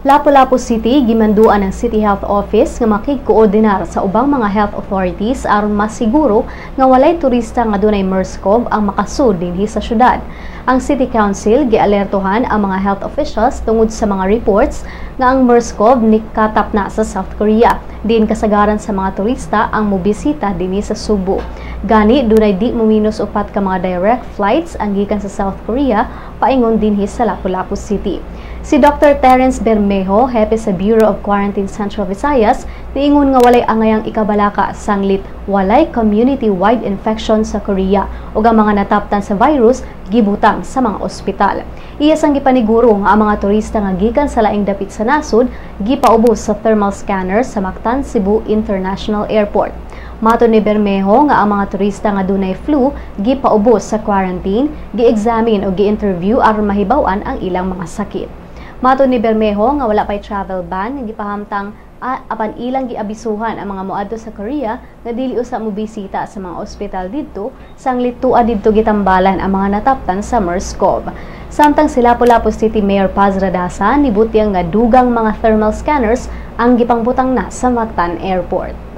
Lapu-Lapu City gimanduan ng City Health Office nga makigkoordinar sa ubang mga health authorities aron masiguro nga walay turista nga dunay MERS-CoV ang makasud dinhi sa syudad. Ang City Council gialertohan ang mga health officials tungod sa mga reports nga ang MERS-CoV nikatap na sa South Korea, diin kasagaran sa mga turista ang mobisita dinhi sa Sugbo. Gani dunay di mominos 4 ka mga direct flights ang gikan sa South Korea paingon dinhi sa Lapu-Lapu City. Si Dr. Terence Bermejo, hepe sa Bureau of Quarantine Central Visayas, niingon nga walay angayang ikabalaka sanglit walay community-wide infection sa Korea ug ang mga nataptan sa virus gibutang sa mga ospital. Iya sang gipaniguro nga ang mga turista nga gikan sa laing dapit sa nasod gipaubos sa thermal scanner sa Mactan Cebu International Airport. Matod ni Bermejo nga ang mga turista nga dunay flu gipaubos sa quarantine, gi-examine o gi-interview aron mahibaw-an ang ilang mga sakit. Matod ni Bermejo nga wala pay travel ban nga gipahamtang, apan ilang giabisuhan ang mga moadto sa Korea nga dili usa mobisita sa mga ospital didto sanglit tua didto gitambalan ang mga nataptan sa MERS-CoV. Samtang si Lapu-Lapu City Mayor Paz Radaza nibutyag nga dugang mga thermal scanners ang gipangbutang na sa Mactan Airport.